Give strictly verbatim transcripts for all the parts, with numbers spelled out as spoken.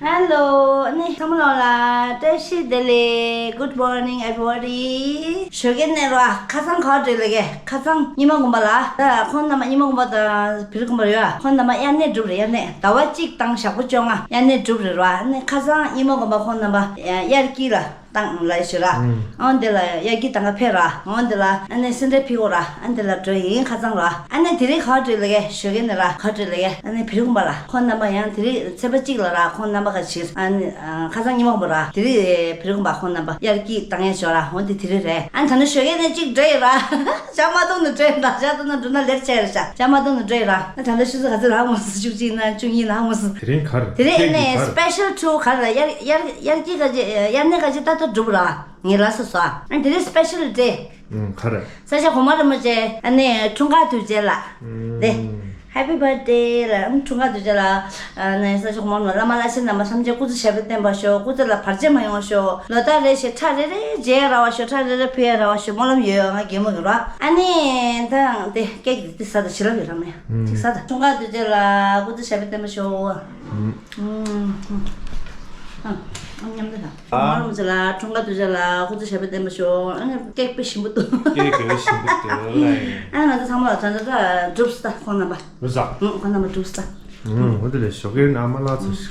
Hello, ཨ་ནི་ཚང་མ་ལོག་ལ་བཀྲ་ཤིས་བདེ་ལེགས། Good morning everybody. ཞོགས་ཀས་ནས་ར་ཁ་སང་ག་པར་འགྲོ་ལབ་ཀྱི། ཁ་སང་རྙིང་མ་དགོན་པ་ལ། ད་ཁོང་རྣམ་པ་རྙིང་མ་དགོན་པ་དང་བེ་རི་དགོན་པ་ཡོད། ཁོང་རྣམ་པ་དབྱར་གནས་གྲུབ་རེད། དབྱར་གནས་ཟླ་བ་གཅིག་དང་ཞག་པོ་བཅོ་ལྔ་དབྱར་གནས་གྲུབ་རེད་ར། ཨ་ནི་ཁ་སང་རྙིང་མ་དགོན་པ་ཁོང་རྣམ་པ་དབྱར་སྐྱིད་ལ་བཏང་ལབ་ཞུ་ར། ཨ་འོ་འདི་ལ་དབྱར་སྐྱིད་བཏང་ག་ཕེབས་ར། ཨ་འོ་འདི་ལ་ཨ་ནི་སེ་འབྲས་ཕུལ་དགོས་ར། ཨ་འདི་ལ་འགྲོ་ཡིན་ཁ་སང་ར། ཨ་ནི་དེ་རིང་ག་པར་འགྲོ་ལབ་ཀྱི། ཞོགས་ཀས་ནས་ར་ག་པར་འགྲོ་ལབ་ཀྱི། ཨ་ནི་བེ་རི་དགོན་པ་ལ། ཁོང་རྣམ་པ་ཡང་དེ་རིང་ཚེས་པ་གཅིག་ལ་ར་ཁོང་རྣམ་པ་ག་ཅིག་ཨ་ནི་ཨ་ཁ་སང་རྙིང་མ་དགོན་པ་ར། དེ་རིང་བེ་རི་དགོན་པ་ཁོང་རྣམ་པ་དབྱར་སྐྱིད་བཏང་ཡས་ཞོགས་ར། འོ་འདི་དེ་རིང་རེད། ཨ་ནི་ད་ནི་ཞོགས་ཀས་ནས་གཅིག་འགྲོ་ཡིན་ར། ཇ་མ་བཏུང་ནས་འགྲོ་ཡིན་ད། ཇ་བཏུང་ན་འགྲོ་ན་ལེ་ཊི་ཆགས་རེད་ཤག་ཇ་མ་བཏུང་ནས་འགྲོ་ཡིན་ར། ཨ་ད་ལྟ་ཆུ་ཚོད་ག་ཚོད་རག་མ་སོང་། བཅུ་གཅིག་ན་བཅུ་གཉིས་ན་མ་སོང་། དེ་རིང་ག་རེ། དེ་རིང་ཨ་ནི་སི་པེ་ཤལ་ཊུ་ག་རེ་ལ་དབྱར་དབྱར་དབྱར་སྐྱིད་ག་ཅིག་དབྱར་གནས་ག་ཅིག་ད་ལྟ་གྲུབ་ར། ངས་ལབ་སོང་སོ། ཨ་དེ་རིང་སི་པེ་ཤལ་ཌེ། ཨང་ག་རེ། ས་སྐྱ་གོང་མ་རིན་པོ་ཆེ་ཨ་ནི་འཁྲུངས་སྐར་དུས་ཆེན་ལ། ཨང་དེ། Happy birthday ལ་ཨང་འཁྲུངས་སྐར་དུས་ཆེན་ལ། ཨ་ནི་ས་སྐྱ་གོང་མ་རིན་པོ་བླ་མ་བླ་ཆེན་རྣམ་པ་ཐམས་ཅད་སྐུ་ཚེ་ཞབས་པད་བརྟན་པར་ཤོག་སྐུ་ཚེ་ལ་བར་ཆད་མ་ཡོང་ཤོག་ལོ་ལྟར་རེ་བཞིན་ཁྲག་རེ་རེ་འཇལ་ར་བ་ཤོག་ཁྲག་རེ་རེ་ཕུལ་ཡ་ར་བ་ཤོག་སྨོན་ལམ་ཡོད། ང་རྒན་མོ་ཡིན་ར། ཨ་ནི་ད་དེ་ཀེག་དེ་ཟ་ད་ཞི་ལབ་ཡོད་ར་མེད། ཅིག་ཟ་ད། འཁྲུངས་སྐར་དུས་ཆེན་ལ་སྐུ་ཚེ་ཞབས་པད་བརྟན་པར་ཤོག་ཨང་། ཨང་། ཨང་། མཉམ་དུ་དང་། མ་རུང་ཚེ་ལ་འཁྲུངས་སྐར་དུས་ཆེན་ལ་སྐུ་ཚེ་ཞབས་པད་བརྟན་པར་ཤོག་ཨང་། ཀེག་དཔེ་ཞིམ་པོ་འདུག་ཀེག་དཔེ་ཞིམ་པོ་འདུག་ལ། ཨང་། ང་ཚོ་ཚང་མ་ལ་ད་ད་ད་འགྲུབ་སྟ་ཁོང་རྣམ་པ། རུ་ཟ། ཨང་། ཁོང་རྣམ་པ་འགྲུབ་སྟ། ཨང་། འོ་དེ་ལས་ཞོགས་ཀས་ནས་ཨ་མ་ལགས་ཚོ་ཞིག་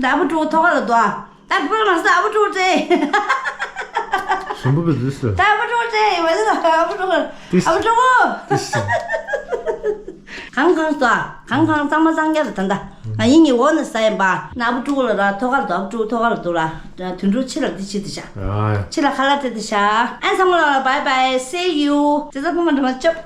ད་ཨ་བུ་ཕྲུག་ཐོག་ཁ་ལ་འདུག་ཨ། ད་བུ་ཕྲུག་མ་ཟ་ཨ་བུ་ཕྲུག་ཏྲེ། ཞིམ་པོ་བི་དུས་སུ། ད་ཨ་བུ་ཕྲུག་ཏྲེ་མ་ཟ་ཨ་བུ་ཕྲུག་ཨ་བུ་ཕྲུག་ཏྲེ། གང་གང་ཟ། གང་གང་གཙང་མ་གཙང་རྐྱང་རེད་ད་ལྟ། ང་ཡིན་ངའི་འོག་ནས་ཟ་ཡིན་པ། ན་ཨ་བུ་ཕྲུག་ལ་ར་ཐོག་ཁར་འདུག་ཨ་བུ་ཕྲུག་ཐོག་ཁར་འདུག་ལ། དུད་འགྲོ་ཕྱི་ལ་འདི་ཕྱི་དུ་བཞག་ཨ་ཡ། ཕྱི་ལ་ཁ་ལག་སྤྲད་དུ་བཞག་ཨ་ཚང་མ་ལ་bye bye see you ཇི་ལྟར་ཕ་མ་འགྲོ་མ་ཅོབ།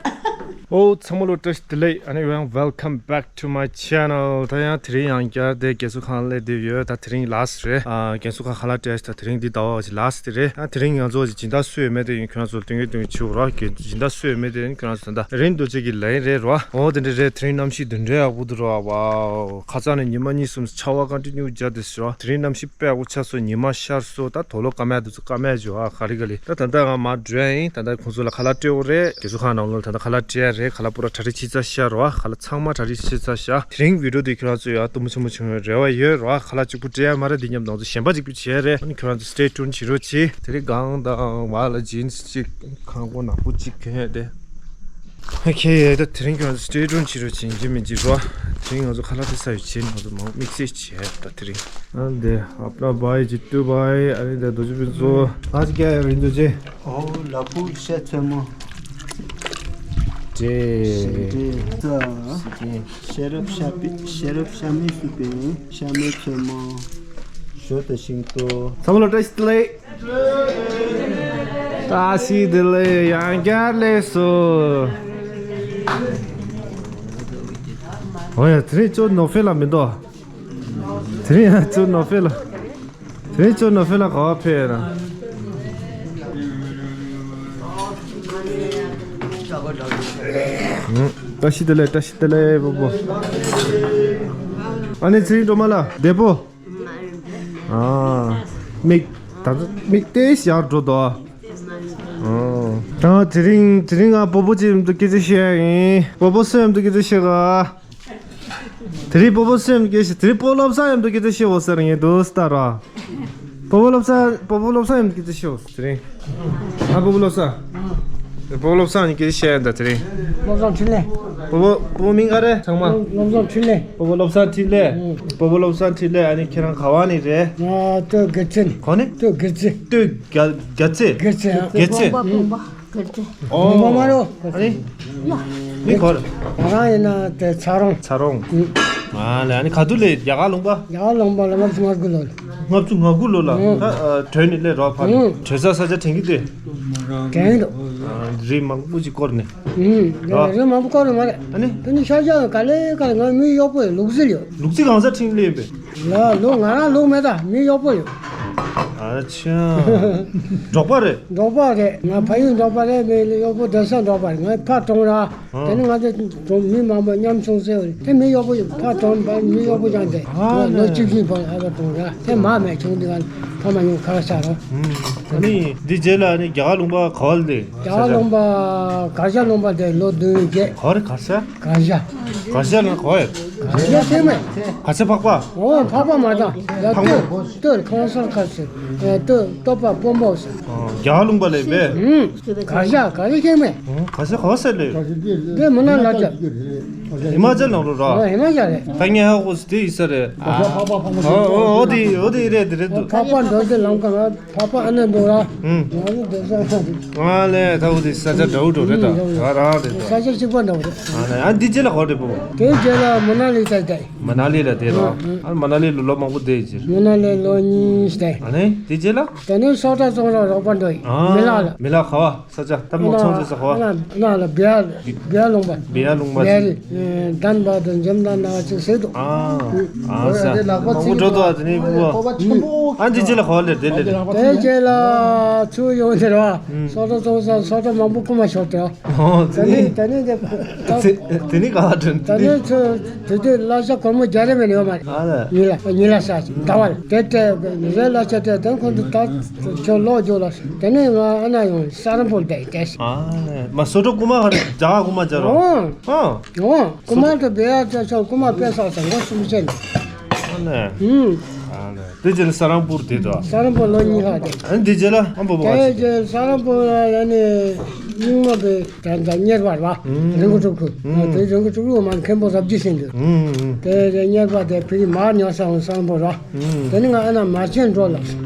ཨོ་ཚང་མ་ལོ་བཀྲ་ཤིས་བདེ་ལེགས། ཨ་ནི་ཡང་welcome back to my channel། ད་ཡང་དེ་རིང་ཡང་བསྐྱར་དེ་རྒན་གསོ་ཁང་སླེབས་བསྡད་ཡོད། ད་དེ་རིང་ལཱ་སི་ཊི་རེད། ཨ་རྒན་གསོ་ཁང་ཁ་ལག་སྤྲད་ད་དེ་རིང་འདི་ཟླ་བ་ཅིག་ལཱ་སི་ཊི་རེད། ཨ་དེ་རིང་ང་ཚོ་སྦྱིན་བདག་སུ་ཡོད་མེད་དེ་ཡིན་ཁྱོད་རང་ཚོ་སྟོན་གི་སྟོན་གི་བྱེད་རོགས། སྦྱིན་བདག་སུ་ཡོད་མེད་དེ་ཡིན་ཁྱོད་རང་ཚོ་ད་ལྟ་རིན་རྡོ་རྗེ་གི་ལན་རེད་རོ། ཨོ་དེ་འདྲ་རེད། དེ་རིང་གནམ་གཤིས་འདི་འདྲའི་ཡག་པོ་འདུག་རོ། ཝའོ་ཁ་སང་ནས་ཉི་མ་གཉིས་གསུམ་ཆར་པ་གང་འདྲ་སྙུག་རྒྱག་དེ་ཤོ། དེ་རིང་གནམ་གཤིས་དཔེ་ཡག་པོ་ཆགས་སོང་། ཉི་མ་ཤར་སོང་། ད་དུག་ལོག་དཀར་མེ་འདུག་ཚོ་དཀར་མེ་བྱོས་ཨ། ག་རེ་ག་ལེ། ད་ད་ལྟ་ང་མར་འགྲོ་ཡ་ཡིན། ད་ལྟ་ཁོང་ཚོ་ལ་ཁ་ལག་སྤྲད་འོ་རེད། རྒན་གསོ་ཁང་ནང་ལོགས་ད་ལྟ་ཁ་ལག་སྤྲད་ཡ་རེད། ཁ་ལག་པུ་ར་གྲ་སྒྲིག་བྱས་ཚར་ཤག་རོ། ཁ་ལག་ཚང་མ་གྲ་སྒྲིག་བྱས་ཚར་ཤག་དེ་རིང་བི་ཌིའོ་འདི་ཁྱོད་རང་ཚོ་ཡ་སྟོན་པོ་ཆེན་པོ་བྱུང་བའི་རེ་བ་ཡོད་རོ། ཁ་ལག་གཅིག་པུ་སྤྲད་ཡ་མ་རེད། འདི་མཉམ་དུ་ང་ཚོ་གཞན་པ་གཅིག་པུ་བྱེད་ཡ་རེད། ཨ་ནི་ཁྱོད་རང་ཚོ་stay tuned བྱེད་རོགས་གྱིས། དེ་རིང་གང་དང་བ་ལ་ཇིན་སི་གཅིག་ཁང་པ་ནག་པོ་གཅིག་གྱོན་ཡ་དེ། ཨོ་ཁེ། ད་དེ་རིང་ཁྱོད་ཚོ་stay tuned བྱེད་རོགས་བྱེད། ཡིན་གཅིག་མིན་གཅིག་རོ། དེ་རིང་ང་ཚོ་ཁ་ལག་སྤྲད་ས་ཡོད་བྱེད། ང་ཚོ་མང་དམིགས་བསལ་བྱས་ད་དེ་རིང་། ཨ་འདི་ཨ་པྲ་བའི་ཇི་ཏུ་བའི་ཨ་ནི་ད་རྡོ་རྗེ་ཕུན་ཚོགས་ཨ་ཅི་ཀྱ་རིན་རྡོ་རྗེ། ཨོ་ལ་ཕུག་ཤ་ཚོད་མོ། ཏྲེ། ཤ་ཏྲེ། ཤ་ཏྲེ། ཤེས་རབ་ཤ་པི་ཤེས་རབ་ཤ་མེད་སུ་པེ་ཤ་མེད་ཚོད་མོ། ཞོ་དང་ཤིང་ཏོག་ཚང་མ་ལ་བཀྲ་ཤིས་བདེ་ལེགས། བཀྲ་ཤིས་བདེ་ལེགས། ཡང་བསྐྱར་སླེབས་སོང་། ཨོ་ཡ། དེ་རིང་ཅོ་ནོ་ཧྥེ་ལ་མི་འདུག་དེ་རིང་ཡང་ཅོ་ནོ་ཧྥེ་ལ། དེ་རིང་ཅོ་ནོ་ཧྥེ་ལ་ག་པར་ཕེབས་ཡོད་ན། བཀྲ་ཤིས་བདེ་ལེགས། བཀྲ་ཤིས་བདེ་ལེགས་པོ་པོ། ཨ་ནི་ཚེ་རིང་སྒྲོལ་མ་ལགས་བདེ་པོ། ཨ། མིག་ད་ཚོ་མིག་ཏོག་ཙམ་ཡར་འགྲོ་དོ། ཨ། ད་དེ་རིང་དེ་རིང་ང་སྤོ་བོ་ཅིག་མཉམ་དུ་སྐད་ཆ་བཤད་ཡ་ཡིན། སྤོ་བོ་སུ་མཉམ་དུ་སྐད་ཆ་བཤད་ག་དེ་རིང་སྤོ་བོ་སུ་མཉམ་དུ་སྐད་ཆ། དེ་རིང་སྤོ་བློ་བཟང་མཉམ་དུ་སྐད་ཆ་བཤད་འོ་ཟེར་ངས་འདུག་ལྟ་ར། སྤོ་བོ་བློ་བཟང་སྤོ་བོ་བློ་བཟང་མཉམ་དུ་སྐད་ཆ་བཤད་འོ་དེ་རིང་། ཨ་སྤོ་བོ་བློ་བཟང་། སྤོ་བོ་བློ་བཟང་གཉིས་ཀྱིས་བཤད་ཡ་ད་དེ་རིང་། བློ་བཟང་འཕྲིན་ལས། སྤོ་བོ་སྤོ་བོ་མིང་ག་རེ་ཚང་མ། བློ་བཟང་འཕྲིན་ལས། སྤོ་བོ་བློ་བཟང་འཕྲིན་ལས། ཨང་། སྤོ་བོ་བློ་བཟང་འཕྲིན་ལས། ཨ་ནི་ཁྱེད་རང་ག་བ་ནས་རེད། ང་སྟོད་དགེ་ཚེ་ནས། ག་ནས། སྟོད་དགེ་ཚེ། སྟོད་རྒྱ་རྒྱ་ཚེ། དགེ་ཚེ། དགེ་ཚེ། དགོངས་པ་དགོངས་པ་དགེ་ཚེ། ཨོ། དགོངས་པ་མ་རེད། ཨ་ནི། མི་ག་རེ། ང་རང་ཡིན་ན་དེ་ཚ་རོང་། ཚ་རོང་། ཨང་། ཨ་ལེ། ཨ་ནི་ག་དུས་སླེབས། རྒྱ་གར་ལུང་པ། རྒྱ་གར་ལུང་པ་ལ་ལྔ་བཅུ་ང་དགུ་ལོ་ལ། ལྔ་བཅུ་ང་དགུ་ལོ་ལ། ཨང་། ད་བྲོས་ནས་སླེབས་རོགས་ཕར། ཨང་། བྲོས་ས་ས་ཆ་དྲན་གྱི་འདུག་དྲན་འདུག་རི་མང་པོ་ཅིག་བསྐོར་ནས། ཨང་། རོ། རི་མང་པོ་བསྐོར་ནས་མ་རེད། ཨ་ནི། དེ་ནི་ཤར་བཞག་ག་ལེ་ག་ལེ་ང་མི་གཡོག་པོ་ཡོད། ལུག་རྫི་ཡོད། ལུག་རྫི་གང་ས་ཁྲིད་སླེབས་པས། ལ་ལུག་ང་རང་ལུག་མེད་ད། མི་གཡོག་པོ་ཡོད། ཨ་ཆ། འབྲོག་པ་རེད། འབྲོག་པ་རེད། ང་ཕ་ཡུལ་འབྲོག་པ་རེད། མི་གཡོག་པོ་སྡོད་ས་འབྲོག་པ་རེད། ང་ཕར་གྲོངས་ར། ཨ། དེ་ནི་ང་ཚོ་གྲོངས་མི་མང་པོ་མཉམ་སོང་ཟེར་བ་རེད། དེ་མི་གཡོག་པོ་ཡོད། ཕར་གྲོངས་པ་མི་གཡོག་པོ་ཀྱང་བསྡད། ཨ་ང་ལོ་ནས་བཅུ་བཞི་བར་ཨ་ཕ་གྲོངས་ར། དེ་མ་མེད་བྱུང་འདི་ག་ཕ་མ་ཡོང་ཁ་ཤ་རོ། ཨ་ནི་འདི་རྗེས་ལ་ནི་རྒྱ་གར་ལུང་པ་ག་བ་ལ་སླེབས། རྒྱ་གར་ལུང་པ་གར་ཞ་ལུང་པ་དེ་ལོ་བདུན་བརྒྱད། ག་རེ་གར་ཞ། གར་ཞ། གར་ཞ་ལ་ག་བ་ཡོད། རེད་ཤེས་མེད། ག་ཚད་འཕགས་པ། འོ་འཕགས་པ་མ་དང་ཡ། འཕགས་པ། སྟོད་སྟོད་ཁང་གསར་ཁ་ཟེར། ཨེ་སྟོད་སྟོད་པ་དཔོན་པོ་ཟེར། ཨོ་རྒྱ་གར་ལུང་པ་ལས་པས། ཨུམ། ག་ཤ་ག་རེ་ཤེས་མེད། ཨོ་ག་ཤ་ག་བ་ཟེར་ལས། འདི་མི་ན་ལ་རྒྱ། ཧི་མ་ཅལ་ནང་ལོ་ར། ཨོ་ཧི་མ་ཅལ་རེད། ད་ངས་ཧ་གོ་སི་དེ་ཡི་ས་རེད། ཨོ་ཨོ་དེ་ཨོ་དེ་རེད་དེ་རེད་འདུག་འཕགས་པ་འགྲོ་དེ་ལམ་ཁ་ང་འཕགས་པ་ཨ་ནེ་འདུག་ར། ཨུམ། ང་ནི་འདི་ས་ས་དེ། ང་ལས་ད་འོ་དེ་ས་ཆ་འདྲ་བོ་འགྲོ་རེད་ད། ང་རང་རེད་ད། ས་ཆ་གཅིག་པ་འདྲ་བོ་རེད། ཨ་ནི་ཨ་འདི་རྗེས་ལ་ག་བ་རེད་པོ། དེའི་རྗེས་ལ་མ་ན་ལི་ཙམ་བསྡད། མ་ན་ལི་ལ་བསྡད་རོགས། ཨ་མ་ན་ལི་ལ་ལོ་མང་པོ་བསྡད་ཡིན་ཕྱིར། མ་ན་ལི་ལོ་གཉིས་བསྡད། ཨ་ནི་དེ་རྗེས་ལ། དེ་ནས་སོ་ཊ་ཙོང་ར་རོགས་པ་འགྲོ་ཡིན། མི་ལ་ལ། མི་ལ་ག་བ་ས་ཆ་ད་མ་ཚང་ཚོས་ས་ག་བ། ན་ལ་བི་ཡ་བི་ཡ་ལུང་པ། བི་ཡ་ལུང་པ་བི་ཡ་ཅིག་རི། ལྡན་པ་དང་འཇམ་དང་ན་ཅིག་ཟེར་འདུག་ཨ་ཨ་ས་མང་པོ་འགྲོ་འདུག་ཨ་དེ་ནས་བུ་བ། ཨ་འདི་རྗེས་ལ་ག་བ་ལེར་དེ་ལེར། དེ་རྗེས་ལ་ཚུར་ཡོང་དེ་ར། སོ་ཊ་ཙོང་ས་སོ་ཊ་མང་པོ་རྐུ་མ་ཤོར་དེ་ར། ཨོ་དེ་ནི་དེ་ནི་དེ་ནི་ག་ལ་དྲན་དེ་ནི་ཚོ་དེ་དུས་གླ་ཆ་སྒོར་མོ་བརྒྱ་རེ་མེད་ཡོད་མ་རེད། ཨ་ལ། ཉི་ལ་ཉི་ལ་ས་ཟླ་བ་ལ་དེ་དེ་རེ་གླ་ཆ་དེ་དེ་ཁོང་ཚོ་ད་ཁྱོད་ལོག་འཇོག་ལ་དེ་ནི་ང་ཨ་ན་ཡོང་ས་རམ་པོ་བསྡད་དེ། ཨ་ལ་མ་སོ་ཊ་རྐུ་མ་ཧ་རེ་རྒྱ་གར་རྐུ་མ་བྱ་རོགས། ཨོ་ཨོ། རྐུ་མ་དེ་བེ་ཡ་ཅག་ཆོག་རྐུ་མ་དཔེ་བསགས་ས་མགོ་གསུམ་ཆེན། ཨ་ལ། ཨུམ། ཨ་ལ། དེ་རྗེས་ལ་ས་རང་པུར་དེ་དང་། ས་རམ་པུར་ལོ་གཉིས་ལྷག་དེ། ཨ་ནི་དེ་རྗེས་ལ་ཨ་འབོ་བ་དེ་ཞིག་རྗེས་ས་རམ་པུར་ལ་ཡ་ནི་རྙིང་མ་པའི་ད་ད་གཉེར་པ་ར། ཨུམ། རིན་གོང་དྲུག་ཁུ། ཨུམ། དེ་རིན་གོང་དྲུག་ཁུ་མ་མཁན་པོ་རབ་རྒྱས་ཤིང་དུ། ཨུམ། དེ་རྗེས་གཉེར་པ་དེ་ཕ་གི་མར་ཉོ་ས་འོང་ས་རམ་པུར་ར། ཨུམ། དེ་ནི་ང་ཨ་ན་མ་ཆེན་འགྲོ་ལ།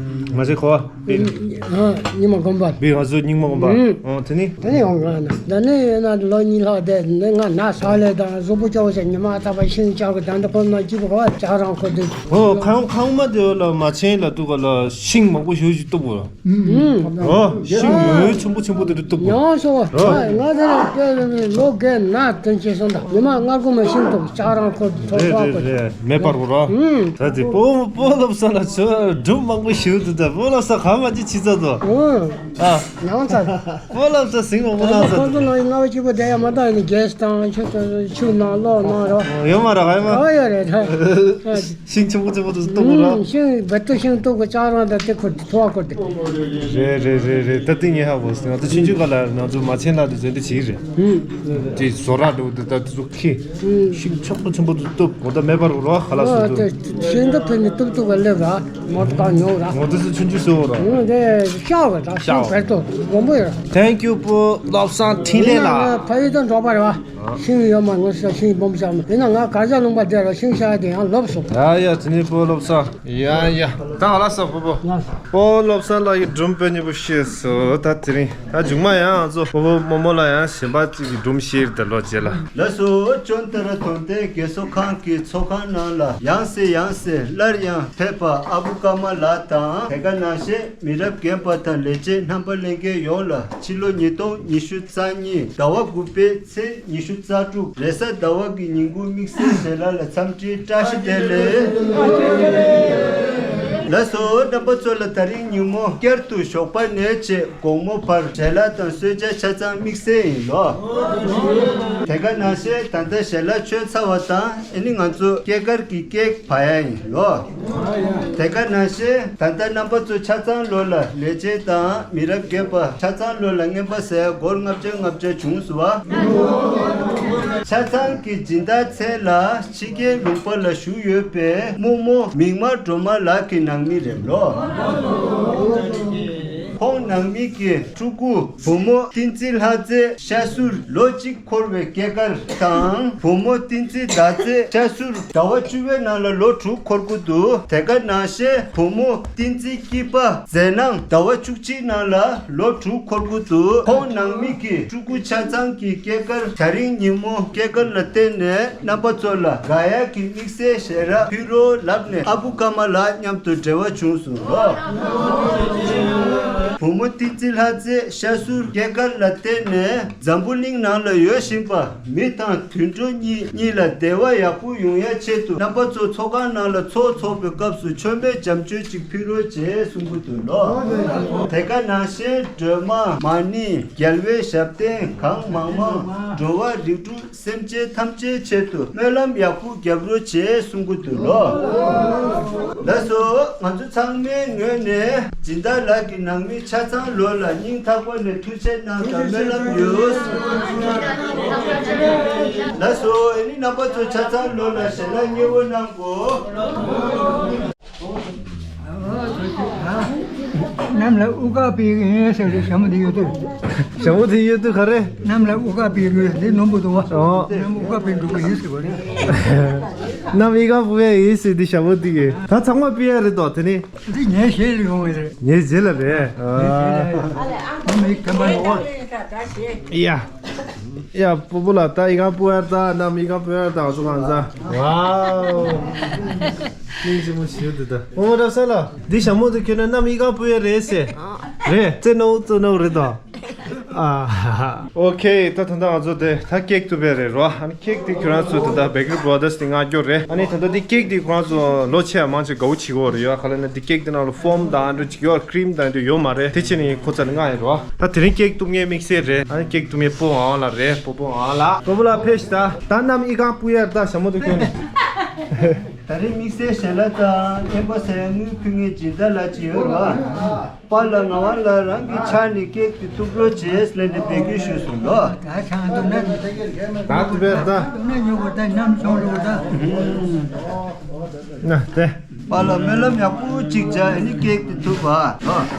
མ་ཆེན་ཁོ་བ། ཨ་རྙིང་མ་དགོན་པ། བི་ང་ཚོ་རྙིང་མ་དགོན་པ། ཨུམ། ཨོ་དེ་ནི། དེ་ནི་ཡོང་གི་ཨ་ན། ད་ནི་ཡོད་ན་ལོ་གཉིས་ལྷག་བསྡད་ནི་ང་ན་ས་ལས་དང་གཟུགས་པོ་སྐྱོ་བོ་ཞིག་ཉི་མ་རྟག་པར་ཤིང་བཅག་གི་ད་འདི་ཁོ་ན་སྐྱིད་པོ་ག་བ་ཅག་རང་ཁོ་དེ། ཨོ་ཁང་ཁང་མ་དེ་ལ་མ་ཆེན་ལ་ཏུ་ག་ལ་ཤིང་མང་པོ་ཞུ་ཞིག་གཏུབ་དགོས། ཨུམ། ཨོ་ཤིང་ཡོད་ཆེན་པོ་ཆེན་པོ་དེ་འདྲ་གཏུབ་དགོས། ཡང་སོ། ཨོ། ང་དེ་ལ་དཔེ་ལ་ནི་ལོ་བརྒྱད་ན་དོན་ཆེ་སོང་ད་ཉི་མ་སྔ་དགོང་མ་ཤིང་གཏུབ་ཅག་རང་ཁོ་ཐོག་རེད་ཐོག་རེད་ཁོ་རེད། མེ་འབར་གོ་ར། ཨུམ། ད་དེ་སྤོ་སྤོ་ལབ་ས་ལ་ཚོ་སྒྲུབ་མང་པོ་ཞུ་དུ་ད་སྤོ་ལབ་ས་ག་མ་ཅི་ཆི་ཚ་དོ། ཨུམ། ཨ། ཡང་ཚ། སྤོ་ལབ་ས་ཟིང་མང་པོ་ལངས་ཚ། ཁོང་ཚོ་ནང་ལྔ་བ་གཅིག་པོ་བསྡད་ཡ་མ་དག་ནི་རྒྱལ་སྟངས་ཆུ་ཆུ་ནང་གློག་ནང་ར། ཡོད་མ་ར་ག་ཡོད་མ། ཨ་ཡོད་རེད་ད། ཤིང་ཆུང་ཆུང་པོ་དུ་གཏུབ་ར། ཤིང་བེ་ཏོ་ཤིང་གཏུབ་གི་ལྕགས་རང་དང་དེ་ཁུར་དེ་ཐོ་བ་ཁུར་དེ། རེད་རེད་རེད་རེད། ད་ཏིང་ངེ་ཧ་གོ་སོང་། ང་ཚོ་ཆུང་ཆུང་ག་ལ་ང་ཚོ་མ་ཆེན་ལ་དེ་ཟེར་དེ་བྱེད་རེད། དེ་བཟོ་ར་འགྲོ་དེ་ད་དེ་ཚོ་ཁེ། ཤིང་ཆོག་པོ་ཆེན་པོ་དུ་གཏུབ་གོ་ད་མེ་འབར་ར་ཧ་ལ་སོ་དུ། ཤིང་གི་ཕན་ནི་གཏུབ་གཏུབ་ག་སླེབས་ར་མོ་ཏོ་གང་ཉོ་ར། ངོ་དེ་ཚོ་ཆུང་ཆུང་བཟོ་ར། དེ་ཤ་བ་ད་ཤིང་བེ་ཏོ་མང་པོ་ཡོད་ར། Thank you for ལོབ་སང་འཕྲིན་ལས་ལ། ཕ་ཡུལ་དུ་འགྲོ་པ་རེད་བ། ཤིང་ཡོད་མ་ངོ་ཤ་ཤིང་སྦོམ་ཤ་མ་ཡིན་ན་ང་གར་ཞ་ལུང་པ་བསྡད་ར་ཤིང་ཤ་དེ་ཡང་ལོབས་སོང་། ཡ་ཡ་དེ་ནི་སྤོ་ལོབས་ས། ཡ་ཡ་ད་ང་ལ་ས་སྤོ་སྤོ། སྤོ་ལོབས་ས་ལ་ཡི་སྒྲུང་དཔེ་སྙིང་པོ་ཤེས་སོ། ད་དེ་རིང་ད་མཇུག་མ་ཡང་ང་ཚོ་སྤོ་བོ་རྨོ་མོ་ལ་ཡང་གཞན་པ་གཅིག་གི་སྒྲུང་ཤེས་དེ་ལོ་རྗེས་ལ། ལགས་སོ། ཅོན་ཏ་ར་དོན་ལྡན་རྒས་གསོ་ཁང་གི་ཚོགས་ཁང་ནང་ལ་ཡང་སེ་ཡང་སེ་སླར་ཡང་ཕེབས་པ་ཨ་བུ་ཀརྨ་ལགས་དང་དེ་ག་ནང་བཞིན། མི་རབས་རྒན་པ་དང་ལས་བྱེད་རྣམ་པ་ལྷན་རྒྱས་ཡོངས་ལ་ཕྱི་ལོ་ཉིས་སྟོང་ཉི་ཤུ་རྩ་གཉིས་ཟླ་བ་དགུ་པའི་ཚེས་ཉི་ཤུ་རྩ་དྲུག་རེས་གཟའ་ཟླ་བ་གི་ཉིན་གུང་དམིགས་བསལ་ཞལ་ལག་ལ་འཚམས་འདྲིའི་བཀྲ་ཤིས་བདེ་ལེགས། ལགས་སོ། རྣམ་པ་ཚོ་ལ་ད་རིང་ཉིན་མོ་བསྐྱར་དུ་ཞོགས་པ་ནས་བྱས་དགོང་མོ་བར་ཞལ་ལག་དང་གསོལ་ཇ་ཆ་ཚང་དམིགས་བསལ་ཡིན་ལོ། དེ་ག་ནང་བཞིན་ད་ལྟ་ཞལ་ལག་མཆོད་ཚར་བ་དང་ཨ་ནི་ང་ཚོ་སྐྱེས་སྐར་གྱི་ཀེག་བ་ཡ་ཡིན་ལོ། དེ་ག་ནང་བཞིན་ད་ལྟ་རྣམ་པ་ཚོ་ཆ་ཚང་ལོ་ལ་ལས་བྱེད་དང་མི་རབས་རྒན་པ་ཆ་ཚང་ལོ་ལ་རྔན་པ་ཟས་སྒོར་ལྔ་བརྒྱ་ལྔ་བརྒྱ་བྱུང་སོང་བ། ཆ་ཚང་གི་སྦྱིན་བདག་མཚན་ལ་ཕྱི་རྒྱལ་ལུང་པ་ལ་བཞུགས་ཡོད་པའི་རྨོ་མོ་མིག་དམར་སྒྲོལ་མ་ལགས་ཀྱི་ནང་མི་རེད་ལོ། ཁོང་ནང་མི་གི་ཕྲུ་གུ་བུ་མོ་བསྟན་འཛིན་ལྷ་མཛེས་ཤ་སུར་ལོ་གཅིག་འཁོར་བའི་སྐྱེས་སྐར་དང་བུ་མོ་བསྟན་འཛིན་ཟླ་མཛེས་ཤ་སུར་ཟླ་བ་བཅུ་པའི་ནང་ལ་ལོ་དྲུག་འཁོར་གྱི་འདུག་དེ་ག་ནང་བཞིན་བུ་མོ་བསྟན་འཛིན་སྐྱིད་པ་མཛེས་སྣང་ཟླ་བ་བཅུ་གཅིག་ནང་ལ་ལོ་དྲུག་འཁོར་གྱི་འདུག་ཁོང་ནང་མི་གི་ཕྲུ་གུ་ཆ་ཚང་གི་སྐྱེས་སྐར་ད་རིང་ཉིན་མོ་སྐྱེས་སྐར་ལ་བརྟེན་ནས་རྣམ་པ་ཚོ་ལ་དགའ་ཡག་གི་དམིགས་བསལ་ཞལ་རག་ཕུལ་རོགས་ལབ་ནས་ཨ་བུ་ཀརྨ་ལགས་མཉམ་དུ་འབྲེལ་བ་བྱུང་སོང་ལོ། བུ་མོ་བསྟན་འཛིན་ལྷ་མཛེས་ཤ་སུར་སྐྱེས་སྐར་ལ་བརྟེན་ནས་འཛམ་བུ་གླིང་ནང་ལ་ཡོད་བཞིན་པ། མི་དང་དུད་འགྲོ་གཉིས་གཉིས་ལ་བདེ་བ་ཡག་པོ་ཡོང་ཡ་ཆེད་དུ་རྣམ་པ་ཚོ་ཚོགས་ཁང་ནང་ལ་ཚོགས་ཚོགས་པའི་སྐབས་སུ་མཆོད་མེ་བྱམས་མཆོད་ཅིག་ཕུལ་རོགས་བྱེད་གསུང་གི་འདུག་ལོ། དེ་ག་ནང་བཞིན་སྒྲོལ་མ་མ་ཎི་རྒྱལ་བའི་ཞབས་བརྟན་གང་མང་མང་འགྲོ་བ་རིགས་དྲུག་སེམས་ཅན་ཐམས་ཅད་ཆེད་དུ་སྨོན་ལམ་ཡག་པོ་རྒྱབ་རོགས་བྱེད་གསུང་གི་འདུག་ལོ། ལགས་སོ། ང་ཚོ་ཚང་མའི་ངོས་ནས་སྦྱིན་བདག་ལགས་ཀྱི་ནང་མི་ ཆ་ཚང་ལོ་ལ་སྙིང་ཐག་པ་ནས་ཐུགས་རྗེ་གནང་དང་སྨོན་ལམ་ཡོད། ལགས་སོ། ཨ་ནི་རྣམ་པ་ཚོ་ཆ་ཚང་ལོ་ལ་ཞལ་ལག་མཉེས་པོ་གནང་གོ། གནམ་ལ་དབུ་དཀར་ཕུལ་གྱི་ཡིན་ཟེར་ཏེ་ཞྭ་མོ་དེ་གཡོལ་དུས། ཞྭ་མོ་དེ་གཡོལ་དུས་ག་རེ། གནམ་ལ་དབུ་དཀར་ཕུལ་གྱི་ཡོད་དེ་སྣུམ་པོ་འདུག་བ། ཨོ། གནམ་དབུ་དཀར་ཕུལ་འགྲོ་གི་ཡིན་ཟེར་བ་རེད། གནམ་དབུ་དཀར་ཕུལ་ཡ་ཡིན་ཟེར་དེ་ཞྭ་མོ་དེ་གིས་ད་ཚང་མ་ཕུལ་ཡ་རེད་དོ་དེ་ནི། འདི་ངའི་ཞལ་ལ་ཡོང་བའི་རེད། ངའི་རྗེས་ལ་རེད། ཨ། ངའི་ཞལ་ལ་ཡོང་། མི་ཁྱམ་པ་ཡོང་བ། ཡ། ཡ། སྤོ་བོ་ལགས་ད་ཨི་ཁང་སྤོ་ཡར་ད་ནམ་ཨི་ཁང་སྤོ་ཡར་ད་ང་ཚོ་གང་ཟ། ཝའོ། སྙིང་རྗེ་མོ་ཞིག་འདུག་ད། སྤོ་བོ་རབ་གསལ་ལགས་འདི་ཞྭ་མོ་དེ་ཁྱོད་ནི་ནམ་ཨི་ཁང་སྤོ་ཡ་རེད་ཟེར། རེད་རྩེ་ནོ་རྩེ་ནོ་རེད་དོ། ཨ། ཨོ་ཁེ། ད་ད་ལྟ་ང་ཚོ་དེ་ད་ཀེག་བཏུབ་པ་རེད་རོ། ཨ་ནི་ཀེག་དེ་ཁྱོད་རང་ཚོ་ད་ལྟ་Bakery Brothers དེ་མངགས་རྒྱུ་རེད། ཨ་ནི་ད་ལྟ་དེ་ཀེག་དེ་ཁོ་རང་ཚོ་ལོ་ཆེ་བ་མང་ཆེ་དགའ་བོ་བྱེད་ཀྱི་ཡོད་རེད། ཡོད་ག་ལ་ན་དེ་ཀེག་དེ་ནང་ལ་ཕོམ་དང་འདྲ་ཅིག་ཡོད། ཀྲིམ་དང་འདྲ་ཡོད་མ་རེད། དེ་ཕྱིན་ནས་ཁོ་ཚོ་ལ་མངགས་ཡོད་རོ། ད་དེ་རིང་ཀེག་གཏུབ་མཁན་དམིགས་བསལ་རེད། ཨ་ནི་ཀེག་གཏུབ་མཁན་སྤོ་ཨང་ལགས་རེད། སྤོ་སྤོ་ཨང་ལགས། སྤོ་བོ་ལགས་ཕེབས་ཤིག་ད་ད་ནམ་ཨི་ཁང་སྤོ་ཡར་ད་ཞྭ་མོ་དེ་ཁྱོད་ནི། ད་རིང་དམིགས་བསལ་ཞལ་ལག་དང་རྔན་པ་ཟས་དངུལ་ཕུལ་མཁན་སྦྱིན་བདག་ལགས་ཅིག་ཡོད་རེད་བ། པཱ་ལགས་ངག་དབང་ལགས་རང་གི་ཕྱག་ནས་ཀེག་དེ་གཏུབ་རོགས་བྱས་ལབ་ནས་འབོད་སྐུལ་ཞུས་སོང་ལོ། ད་ཆང་འདུག་ན། ད་དུ་བས་ད། འདུག་ན་ཉོ་དགོས་ད་ནམ་བྱུང་འགྲོ་ད། ན་དེ། པཱ་ལགས་སྨོན་ལམ་ཡག་པོ་གཅིག་བྱ་ཨ་ནི་ཀེག་དེ་ཐུག་པ།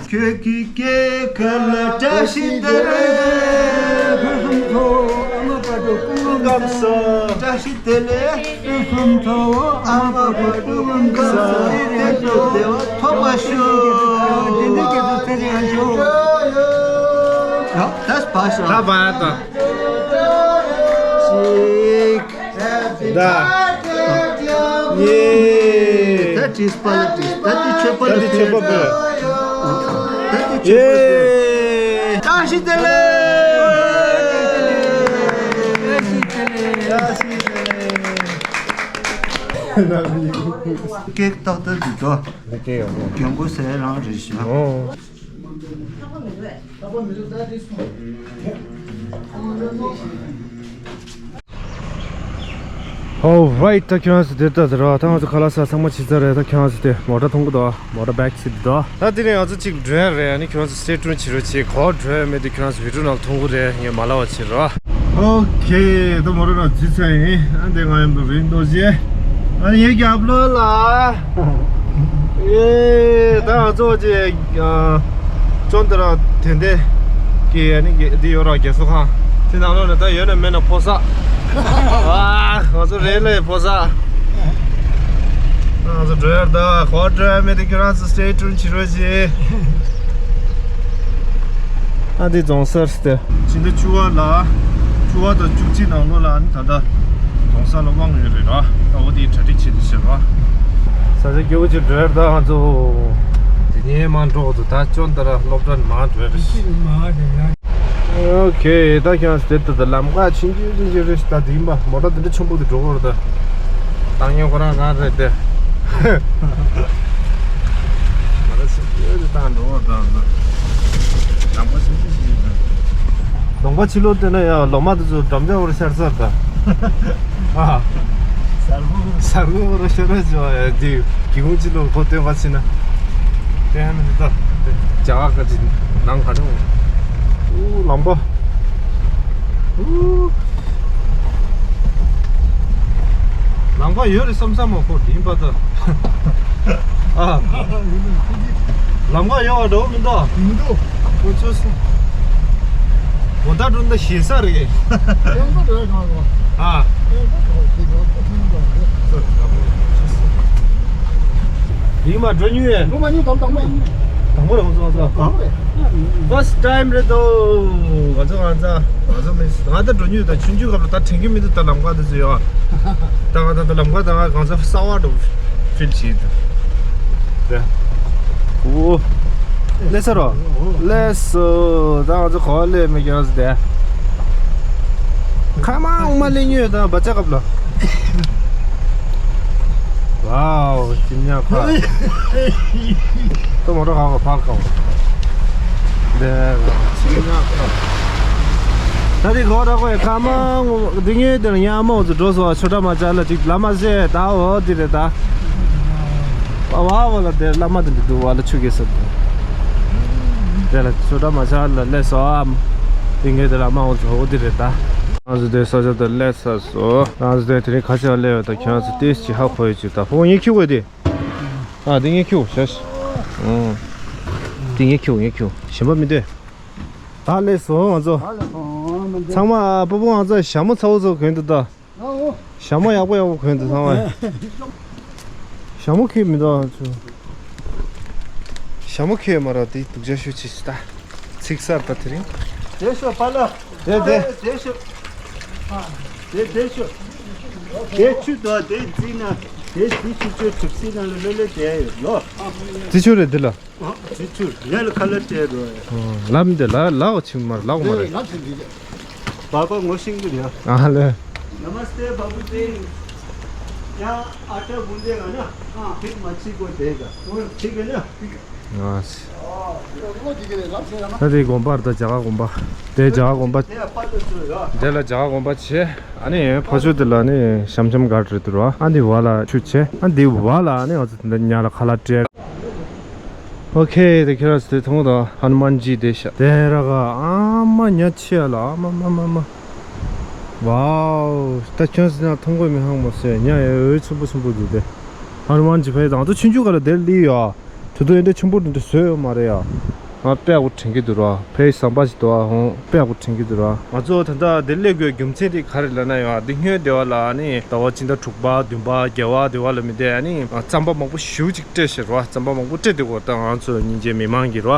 ཁྱོད་ཀྱི་སྐྱེས་སྐར་ལ་བཀྲ་ཤིས་བདེ་ལེགས། ཕུན་སུམ་ཚོགས་ཨ་མ་དཔལ་སྒྲོན་སྐུ་ཁམས་བཟང་། བཀྲ་ཤིས་བདེ་ལེགས། ཕུན་སུམ་ཚོགས་ཨ་མ་དཔལ་སྒྲོན་སྐུ་ཁམས་བཟང་། གཏན་དུ་བདེ་བ་ཐོབ་པར་ཤོག་ད་བ་ད། གཅིག་ད། གཉིས། ད་དྲིས་པ་ལ་དྲིས། ད་དེ་མཆོད་པ་ལ་ད་དེ་མཆོད་པ་ཕུལ། ཕུལ། ད་དེ་མཆོད་པ་ཕུལ། ཡེ། བཀྲ་ཤིས་བདེ་ལེགས། བཀྲ་ཤིས་བདེ་ལེགས། བཀྲ་ཤིས་བདེ་ལེགས། ཀེག་ཏག་ཏག་འདུག་དོ། འདི་ཀེག་ཡོད་ནོ། རྒན་པོ་ཟས་རང་རེད་ཤག་ཨོ། Alright ད་ཁྱོད་རང་ཚོ་དེ་ལྟ་དེ་ར། ད་ང་ཚོ་ཁ་ལག་ཟ་ཚང་མ་བྱས་ཚར་རེད། ད་ཁྱོད་རང་ཚོ་དེ་མོ་ཊ་མཐོང་གི་འདུག་མོ་ཊ་བེག་སིཊ་འདུག་ད་དེ་ནས་ང་ཚོ་གཅིག་འགྲོ་ཡ་རེད། ཨ་ནི་ཁྱོད་རང་ཚོ་སི་ཊེ་ཊུན་བྱེད་རོགས་བྱེད། ག་པར་འགྲོ་ཡ་མེད་དེ་ཁྱོད་རང་ཚོ་བི་ཌི་ཡོ་ནང་མཐོང་གི་རེད། ངས་མ་ལབ་པ་བྱེད་རོགས། ཨོ་ཁེ། ད་མོ་ཊ་ནང་འཛུལ་ཚར་ཡིན། ཨ་འདི་ང་ཡོད་འདུག་རིན་རྡོ་རྗེ། ཨ་ནི་ངའི་རྒྱབ་ལོགས་ལ། ཨེ། ད་ང་ཚོ་ཅིག་ཅོན་ཏ་ར་དེ་འདྲ་གི་ཨ་ནི་འདི་ཡོད་ར་རྒས་གསོ་ཁང་། དེ་ནང་ལོགས་ནས་ད་ཡོད་ན་མེད་ན་ཕོ་གསར། ཨ། ང་ཚོ་རེད་ལས་ཕོ་གསར། ང་ཚོ་འགྲོ་ཡར་ད་ག་པར་འགྲོ་ཡ་མེད་དེ་ཁྱོད་རང་ཚོ་སི་ཊེ་ཊུན་བྱེད་རོགས་བྱེད། ཨ་འདི་རྫོང་སར་སྟེ། ཕྱི་ཟླ་བཅུ་པ་ལ། བཅུ་པ་དང་བཅུ་གཅིག་ནང་ལོགས་ལ་ཨ་ནི་ད་ལྟ་རྫོང་སར་ལ་དབང་ཡོད་རེད་ར། ཨ་འོ་དེའི་གྲ་སྒྲིག་བྱེད་དུ་ཟེར་ར། ས་ཆ་སྐྱིད་པོ་ཅིག་འགྲོ་ཡར་ད་ང་ཚོ། དེ་ནས་མར་འགྲོ་འདུག་ད་ཅོན་ཏ་ར་སློབ་གྲྭ་ནས་མར་འགྲོ་ཡ་རེད། ཨོ་ཁེ། ད་ཁྱོད་ཚོ་དེ་ལྟ་ད་ལམ་ཁ་ཆུང་ཆུང་ཆུང་ཆུང་རེད། ད་དེ་ཡིན་པ་མོ་ཊ་དེ་འདྲ་ཆེན་པོ་དེ་འགྲོ་གི་རེད་ད། བཏང་མཁན་ཁོ་རང་རང་རེད་དེ། མོ་ཊ་ཆེན་པོ་དེ་བཏང་འགྲོ་གི་རེད་ད། ལམ་ཁ་ཆུང་ཆུང་ཞིག་རེད་ད། གདོང་པ་ཕྱི་ལོགས་བལྟས་ན་ཡང་ལོ་མ་དེ་ཚོ་འགྲམ་ལྕག་བོར་ཤར་ཚར་ད། ཨ། གཟར་པོ། གཟར་པོ་བོར་ཤར་ཚར་ཡ་དེ། སྒེའུ་ཁུང་ཕྱི་ལོགས་ཁོ་སྟོན་པ་ཕྱིན་ན། དེ་ཧ་ནི་འདི་ལྟ། རྒྱ་གར་ག་ཅིག་ནང་ག་འགྲོ། ཨུ་ལམ་པ། ཨུ། ལམ་ཁ་ཡོད་རེད་བསམ་བསམ་མ་ཁོ་ཡིན་པ་ད། ཨ། ལམ་ཁ་ཡོད་པ་འགྲོ་མི་འདུག་མི་འདུག་ཁོ་ཚོས་སོང་། གོ་ད་འགྲོ་འདི་ཞེ་ས་རེད། ཨ། རིང་མ་འགྲོ་མྱོང་ཡས། འགྲོ་མ་མྱོང་དང་དང་མ་ཡིན། དང་པོ་རེད་ང་ཚོ་ང་ཚོ། དང་པོ་རེད། First time རེད་དོ། ང་ཚོ་ང་ཚོ་ང་ཚོ་མི་ང་ད་འགྲོ་མྱོང་ད་ཆུང་ཆུང་སྐབས་ལ་ད་དྲན་གྱི་མི་འདུག་ད་ལམ་ཁ་འདི་ཚོ་ཡོད། ད་ང་ད་ད་ལམ་ཁ་ད་ང་ང་ཚོ་གསར་པ་འགྲོ་ཕིལ་བྱེད་འདུག་དེ། ཨོ། སླེབས་ཚར་རོ། སླེབས་སོ། ད་ང་ཚོ་ག་པར་སླེབས་མེད་ཀྱང་ཟེར་ཏེ། ཁ་མང་མ་སླེབས་མྱོང་ད་བ་ཅག་སྐབས་ལ། ཝའོ། ཅི་ཉག་ཁ། ཏོ་མོ་ཊ་ཁ་ཁ་ཕར་ཁ། དེ། ཅི་ཉག་ཁ། ད་དེ་གོ་ད་གོ་ཁ་མང་འདི་ངའི་དེར་ཉག་མོ་ཚོ་འགྲོ་སོང་ཆོ་འདྲ་མ་ཅག་ལ་ཅིག་ལ་མ་ཟེ་ད་འོ་དེ་རེད་ད། ཝ་ཝ་ལ་དེ་བླ་མ་དེ་འདི་འདུག་བ་ལ་ཆུ་གེ་ས་འདུག་དེ་ལ་ཆུ་ད་མ་ཆ་ལ་སླེབས་སོ་ཨམ། ཏིང་ངེ་དེ་ལ་མ་འོ་ཚོ་འོ་དེ་རེད་ད། ང་ཚོ་དེ་ས་ཆ་དེ་སླེབས་ཚར་སོ། ང་ཚོ་དེ་དེ་རིང་ཁ་ཆེ་བ་སླེབས་ཡོད་ད། ཁྱེད་ཚོ་ཏིས་ཅི་ཧ་གོ་ཡོད་ཅིག་ད། ཕོ་ངས་ཁྱུག་གོ་དེ། ཨ་དེ་ངས་ཁྱུག་ཤ་ཤ། ཨུང་། དེ་ངས་ཁྱུག་ངས་ཁྱུག་གཞན་པ་མི་འདོད། ད་སླེབས་སོ་ང་ཚོ། ཚང་མ་སྤོ་བོ་ང་ཚོ་ཞྭ་མོ་ཚ་བོ་ཚོ་གོན་འདུག་ད། ཞྭ་མོ་ཡག་པོ་ཡག་པོ་གོན་འདུག་ཚང་མ། ཞྭ་མོ་ཁྱེར་མི་འདུག་ཨ་ཚོ། ཞྭ་མོ་ཁྱེར་མ་ར་དེ་སྡུག་ཅག་ཤོད་ཅིག་ད། ཚིག་གསར་ད་དེ་རིང་། དེ་ཤོ་པ་ལ། དེ་དེ། དེ་ཤོ། དེ་དེ་ཤོ། དེ་ཆུ་དོ་དེ་རྩིས་ན། དེ་དེ་ཆུ་ཆུ་གྲུབ་སྲིད་ན་ལ་ལོ་ལེ་དེ་ཡོད་ལོ། དེ་ཆུ་རེད་དེ་ལ། དེ་ཆུ་ཡ་ལ་ཁ་ལ་སྤྲད་རོ། ལམ་དེ་ལ་ལའོ་ཆིང་མར་ལའོ་མ་རེད། ལམ་ཆིང་གི་རེད། བ་བ་ངོ་ཤིང་གི་རེད། ཨ་ལེ། नमस्ते बाबूजी। यहाँ आटा गूंदेगा ना? हाँ। फिर मच्छी को देगा। ठीक है ना? ཨ་ད་དེ་དགོན་པར་ད་རྒྱ་གར་དགོན་པ། དེ་རྒྱ་གར་དགོན་པ། དེ་ལ་རྒྱ་གར་དགོན་པ་བྱས། ཨ་ནི་ཕ་ཆུ་དེ་ལ་ནི་ཤམ་ཤམ་གར་རེད་འདུག་ར། ཨ་འདི་བ་ལ་ཆུ་བྱས། ཨ་འདི་བ་ལ་ནི་ང་ཚོ་དེ་འདྲ་ཉ་ལ་ཁ་ལག་སྤྲད། ཨོ་ཁེ། དེ་ཁྱེད་རང་ཚོ་དེ་མཐོང་དང་ཧ་ནུ་མན་ཇི་དེ་ཤ་དེ་ར་ག་ཨ་མ་ཉ་ཆེ་ལ་ཨ་མ་མ་མ་མ། ཝའོ། ད་ཁྱོད་ཚོ་ན་མཐོང་གོ་མི་ཧང་མོ་སེ་ཉ་ཡ་འོད་ཆེན་པོ་ཆེན་པོ་འདུག་དེ། ཧ་ནུ་མན་ཇི་ཕེ་དང་དུ་ཆུང་ཆུང་ག་ལ་དེར་ལི་ཡ། དུ་དུ་ཡིན་དེ་ཆུང་པོ་འདུག་དེ་བཟོས་ཡོད་མ་རེད་ཡ། ང་དཔེ་ཡག་པོ་དྲན་གྱི་འདུག་ར། ཕེ་ཟམ་པ་ཞིག་འདུག་ཨ་ཧོང་དཔེ་ཡག་པོ་དྲན་གྱི་འདུག་ར། ང་ཚོ་ད་ལྟ་འདིར་སླེབས་དགོས་རྒྱུ་མཚན་དེ་ག་རེ་ལབ་ན་ཡང་འདི་སྔོན་སྡེ་བ་ལ་ནི་ཟླ་བ་སྤྱི་ཟླ་དྲུག་པ་བདུན་པ་བརྒྱད་པ་སྡེ་བ་ལ་མི་བསྡད་ཨ་ནི་རྩམ་པ་མང་པོ་ཞེ་པོ་ཅིག་སྤྲད་ཤག་ར། རྩམ་པ་མང་པོ་སྤྲད་དེ་གོ་ད་ང་ཚོ་སྙིང་རྗེ་མི་མང་གི་ར།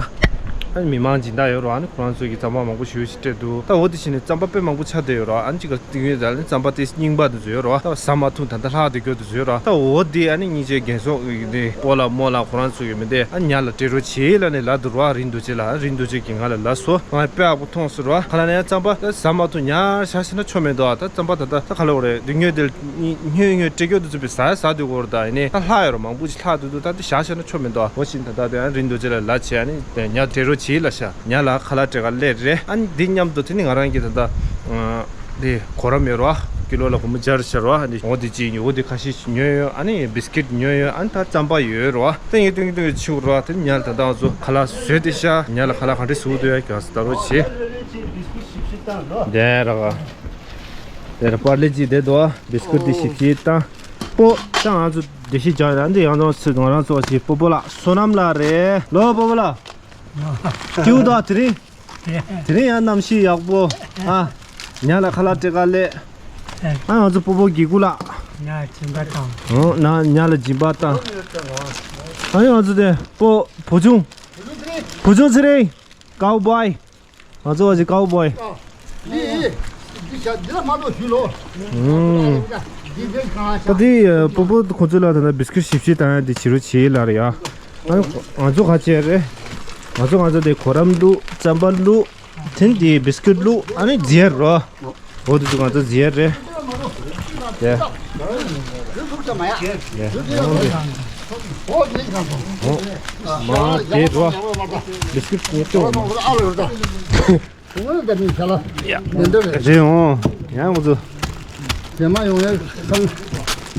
ཨ་ནི་མི་མང་སྦྱིན་བདག་ཡོད་ར། ཨ་ནི་ཁོ་རང་ཚོ་གི་རྩམ་པ་མང་པོ་ཞེ་པོ་ཅིག་སྤྲད་འདུག་ད་འོ་དེ་བྱས་ནས་རྩམ་པ་དཔེ་མང་པོ་ཆགས་བསྡད་ཡོད་ར། ཨ་ནི་གཅིག་ག་ཏིག་ཡོད་ད་ནི་རྩམ་པ་དེ་རྙིང་པ་དེ་ཚོ་ཡོད་ར། ད་ཟ་མ་ཐུབ་ད་ལྟ་ལྷག་དེ་སྐྱོ་དེ་ཚོ་ཡོད་ར། ད་འོ་དེ་ཨ་ནི་སྙིང་རྗེ་རྒན་གསོ་དེ་སྤོ་ལགས་རྨོ་ལགས་ཁོ་རང་ཚོ་གི་མི་དེ་ཨ་ནི་ཉ་ལ་སྤྲད་རོགས་བྱེད་ལབ་ནས་ལབ་འདུག་ར། རིན་རྡོ་རྗེ་ལགས། རིན་རྡོ་རྗེ་གིས་ང་ལ་ལབ་སོང་། ང་དཔེ་ཡག་པོ་མཐོང་སོང་ར། ཁ་ལ་ནས་རྩམ་པ་ད་ཟ་མ་ཐུབ་ཉར་བཞག་ཤེ་ན་ཆོ་མེད་དོ། ད་རྩམ་པ་ད་ད་ད་ཁ་ལ་འོ་རེད་དེ་ཉོས་དེ་ཉོས་ཉོས་སྤྲད་རྒྱུ་དེ་ཚོ་བི་ཟ་ཟ་དུས་གོ་ར། ད་ཡིན་ནས་ད་ལྷག་ཡོད་ར། མང་པོ་ཞིག་ལྷག་འདུག་འདུག་ད་དེ་བཞག་ཤེ་ན་ཆོ་མེད་དོ། འོ་བཞིན་ད་ད་དེ་ཨ་རིན་རྡོ་རྗེ་ལ་ལབ་བྱས་ཨ་ནི་དེ་ཉ་སྤྲད་རོགས་བྱེད་ལབ་ཤག་ཉ་ལ་ཁ་ལག་སྤྲད་ག་སླེབས་རེད། ཨ་ནི་འདི་མཉམ་དུ་དེ་ནི་ང་རང་གི་ད་ལྟ་དེ་གོ་རམ་ཡོད་རོ། ཀི་ལོ་ལ་སྒོར་མོ་བརྒྱ་རེ་ཤར་རོ། ཨ་ནི་འོ་དེ་ཅིག་ཉོ། འོ་དེ་ཁ་ཤས་ཤིག་ཉོས་ཡོད། ཨ་ནི་བིས་ཀིཊ་ཉོས་ཡོད། ཨ་ནི་ད་རྩམ་པ་ཡོད་རོ། དེ་ངས་སྟོན་གྱི་སྟོན་གྱི་ཆུ་རོ། དེ་ཉ་ལ་ད་ལྟ་ང་ཚོ་ཁ་ལག་བཟོས་ཏེ་ཤག་ཉ་ལ་ཁ་ལག་ག་འདྲ་བཟོ་འདུག་ཡ་ག་ས་ད་རོ་བྱེད། དེ་ར་ག་དེ་ར་པར་ལེ་ཇི་དེ་དོ་བིས་ཀིཊ་དེ་ཞིབ་ཞིབ་བཏང་། པོ་ད་ང་ཚོ་དེ་ཞིག་ཅང་ཡང་འདི་ཡང་དོ་ང་རང་ཚོ་ཞིག་སྤོ་བོ་ལགས་བསོད་ནམས་ལགས་རེད་ལོ། སྤོ་བོ་ལགས་ཀྱུ་དོ་དེ་རིང་། དེ་རིང་ཡང་གནམ་གཤིས་ཡག་པོ། ཨ། ཉ་ལ་ཁ་ལག་སྤྲད་ག་སླེབས། ཨ་ང་ཚོ་སྤོ་བོ་དགེ་སྐུ་ལགས། ཉ་སྦྱིན་པ་བཏང་། ཨོ་ན་ཉ་ལ་སྦྱིན་པ་བཏང་། ཨ་ཡང་ང་ཚོ་དེ་སྤོ་བོ་ཆུང་། བུ་ཆུང་ཚེ་རིང་། ཀའུ་བོའི། ང་ཚོ་བ་ཞིག་ཀའུ་བོའི། འདི་འདི་ཞག་འདི་ལ་མ་གཏོགས་ཞུ་ལོ། ཨུམ། འདི་འདི་གང་ལ་ད་ཞག་དེ་སྤོ་བོ་ཁོ་ཚོ་ལ་ད་ལྟ་བིས་ཀིཊ་ཞིབ་ཞིབ་བཏང་ཡ་དེ་བྱེད་རོགས་བྱེད་ལབ་རེད་ཡ། ཨ་ང་ཚོ་ག་བྱས་རེད། ང་ཚོ་ང་ཚོ་དེ་གོ་རམ་བླུགས། རྩམ་པ་བླུགས། དེ་ནས་དེ་བིས་ཀིཊ་བླུགས། ཨ་ནི་རྫིར་རོ། འོ་དེ་ཚོ་ང་ཚོ་རྫིར་རེད། དེ། དེ། འོ་མ་དེ་རོ། བིས་ཀིཊ་ངས་སྤྲད་འོ་མ། ཡ། རེད་འོང་། ཡང་ང་ཚོ། རྗེས་མ་ཡོང་ཡ་ཁང་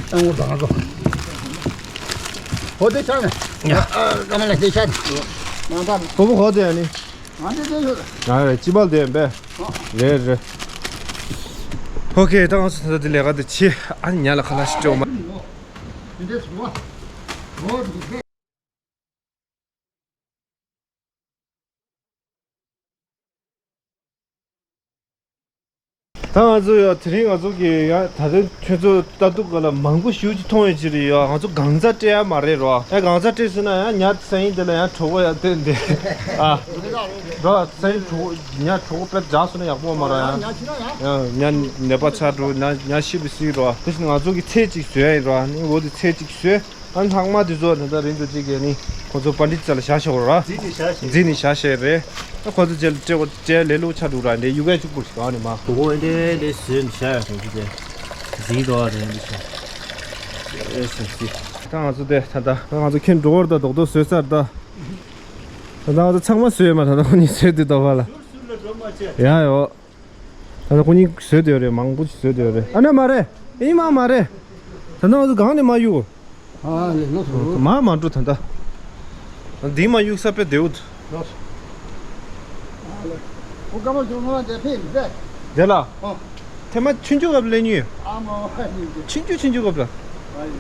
ཁང་ངོ་དང་ཚོ། ཧོ་དེ་ཆག་ནས། ཡ། ཨ་ཨ་ཀ་མ་ལ་དེ་ཆག་ནས། མ་འདམ། ཁོ་བོ་ཧོ་དེ་ཨ་ནི། ང་འདི་དེ་ཡོད། ང་རེད་ཅི་པལ་དེ་ཡིན་པས། རེད་རེད། ཨོ་ཁེ་ད་ང་ཚོ་ད་ལྟ་དེ་ལས་ཀ་དེ་བྱེད། ཨ་ནི་ཉ་ལ་ཁ་ལག་ཞིག་སྤྲད་འོ་མ། འདི་འདྲ་སོང་བ། ཧོ་དེ། ད་ང་ཚོ་ཡ་དེ་རིང་ང་ཚོ་གི་ཡ་ད་ལྟ་ཁྱོད་ཚོ་ལྟ་འདུག་ག་ལ་མང་པོ་ཞེ་པོ་ཅིག་མཐོང་ཡོད་ཅིག་རེད་ཡ། ང་ཚོ་གང་ཚ་སྤྲད་ཡ་མ་རེད་རོ། ཡ་གང་ཚ་སྤྲད་སོང་ན་ཡ་ཉ་སང་ཉིན་དེ་ལ་ཡ་གྲོད་ཁོག་ཡ་བསྟན་ཏེ་ཨ་རོ་སང་ཉིན་གྲོད་ཁོག་ཉ་གྲོད་ཁོག་དཔེ་འཇགས་སོང་ན་ཡག་པོ་མ་ར་ཡ། ཡ་ཉ་ནད་པ་ཆགས་འགྲོ་ཉ་ཉ་ཤི་བི་སི་རོ། དེ་བཞིན་ང་ཚོ་གི་ཚལ་ཅིག་བཟོས་ཡ་ཡིན་རོ། ཨ་ནི་འོ་དེ་ཚལ་ཅིག་བཟོས། ཨ་ལྷག་མ་དེ་ཚོ་ད་ལྟ་རིན་པོ་ཆེ་གིས་ནི་ཁོ་ཚོ་པཎྜི་ཏ་ལ་བཞག་བཞག་ར། འཛིན་ནས་བཞག་བཞག་འཛིན་ནས་བཞག་བཞག་རེད། ཨ་ཁོ་ཚོ་རྗེས་ལ་སྤྲད་དགོས་སྤྲད་ལས་སླ་པོ་ཆགས་འདུག་ར། འདི་གཡུག་ཡ་གཅིག་པུ་ཞིག་ག་ནས་མ། གོ་གོ་འདི་འདི་བཟོས་ནས་བཞག་ཡ་ཁོ་ཚོ་དེ་འཛིན་དོ་རེད་འདི་བཞག་ཨེ་སི་སི། ད་ང་ཚོ་དེ་ད་ལྟ་ང་ཚོ་ཁྱེད་འགྲོ་བར་ད་རྡོག་རྡོག་བཟོས་ཚར་ད། ད་ལྟ་ང་ཚོ་ཚང་མ་བཟོས་མ་ད་ལྟ་ཁོ་གཉིས་བཟོས་དུས་ད་བ་ལ། ཡ་ཡོ། ད་ལྟ་ཁོ་གཉིས་བཟོས་བསྡད་ཡོད་རེད། མང་པོ་ཞིག་བཟོས་བསྡད་ཡོད་རེད། ཨ་ནི་མ་རེད། ཨེ་མ་མ་རེད། ད་ལྟ་ང་ཚོ་སྒང་ནས་མ་གཡུག་ཨ་ལས་ལོ་སོ། མ་མ་འགྲོ་ད་ལྟ། འདི་མ་གཡུག་ས་དཔེ་བདེ་བོ་འདུག་ལོ་སོ། ཁོ་སྐར་མ་བྱུང་ན་དེ་ཕེབས་མི་ཟེར། དེ་ལ། ཨོ། ཐེངས་མ་ཆུང་ཆུང་སྐབས་ལེན་ཉུལ། ཨ་མ་ཨ་ནི་ཆུང་ཆུང་ཆུང་ཆུང་སྐབས་ལ། ཨ་ཡེ།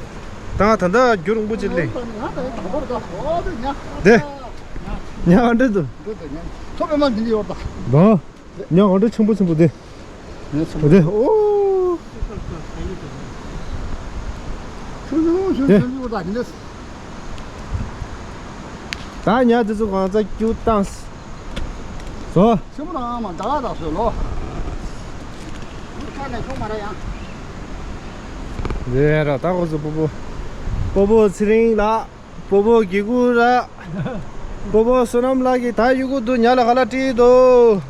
ད་ད་ལྟ་རྒྱུ་རིང་པོ་ཅིག་ལེན། ང་ད་ཡི་གང་བོར་ད་ཧོ་དུ་ཉ། དེ། ཉ་ག་འདྲ་འདུག་འདི་དུ་ཉ། ཐོབ་པའི་མ་འདི་འདི་ཡོད་ད། ལོ། ཉ་ག་འདྲ་ཆེན་པོ་ཆེན་པོ་དེ། ཉ་ཆེན་པོ་དེ། ཨོ། ཆུང་ཆུང་ཆུང་ཆུང་ཆུང་ད་འདི། ད་ཉ་དེ་ཚོ་གང་ཚ་རྒྱུ་བཏང་། བཟོ། ཆེན་པོ་དང་མ་ད་ག་ད་བཟོས་ལོ། ཁ་ནས་ཆུང་མ་ར་ཡང་། རེད་ར་ད་ཁོ་ཚོ་སྤོ་བོ། སྤོ་བོ་ཚེ་རིང་ལགས། སྤོ་བོ་དགེ་སྐོས་ལགས། སྤོ་བོ་བསོད་ནམས་ལགས་ཀྱིས་ད་གཡུག་གུ་འདུག་ཉ་ལ་ཁ་ལག་སྤྲད་འདུག་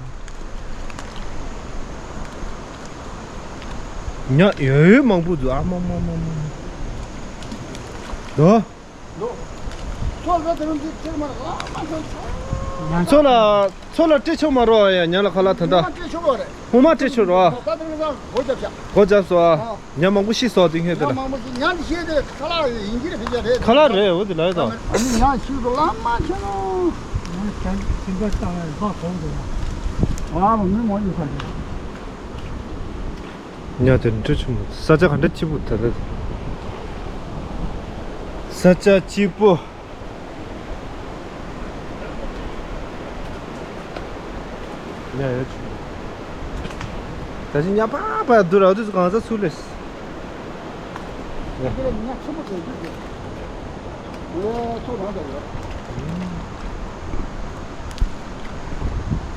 ཉ་ཡོད་ཡོད་མང་པོ་འདུག་ཨ་མ་མ་མ་མ་མ། འདུག་མཚོ་ལ་དེ་རིང་འདི་ཁྱེར་མ་ལ་མ་ཁྱོད། མཚོ་ལ་མཚོ་ལ་སྤྲད་ཆོག་མ་རོགས་ཡ། ཉ་ལ་ཁ་ལག་ད་ད། སྤྲད་ཆོག་རེད། ཧུ་མ་སྤྲད་ཆོག་རོགས། ད་དེ་རིང་སྒོ་བརྒྱབ་ཤག་སྒོ་བརྒྱབ་སོང་ཨ། ཨ། ཉ་མང་པོ་ཤི་སོང་དེ་སྔོན་དེ་ལ། ཉ་མང་པོ་ཤི་ཉ་འདི་ཤི་དེ་ཁ་ལག་ཡིན་གྱི་རེད་ཕི་ཅ་རེད། ཁ་ལག་རེད་འོ་དེ་ལ་ཡོད་དོ། ཉ་ཤི་དུ་ལ་མ་ཁྱོད་ནོ། ཉ་ཁྱོད་ཁྱོད་འདི་ལྟ་བ་ཡིན་ཁ་གོང་དུ་ཡ། ཨ་མ་མི་མ་ཡིན་ཁ་ལ། ཉ་དེ་འདྲ་ཆེན་པོ་ས་ཆ་ག་འདྲ་སྐྱིད་པོ་ད་ལྟ། ས་ཆ་སྐྱིད་པོ། ཉ་ཡོད་ཆུ། ད་ཅི་ཉ་པ་པ་འདུག་ར་འདུག་གང་ས་ཚུགས་ལེ། ཉ་ཆེན་པོ་དེ་འདུག་དེ། ཨོ་ཚོ་རང་དང་ཡོད།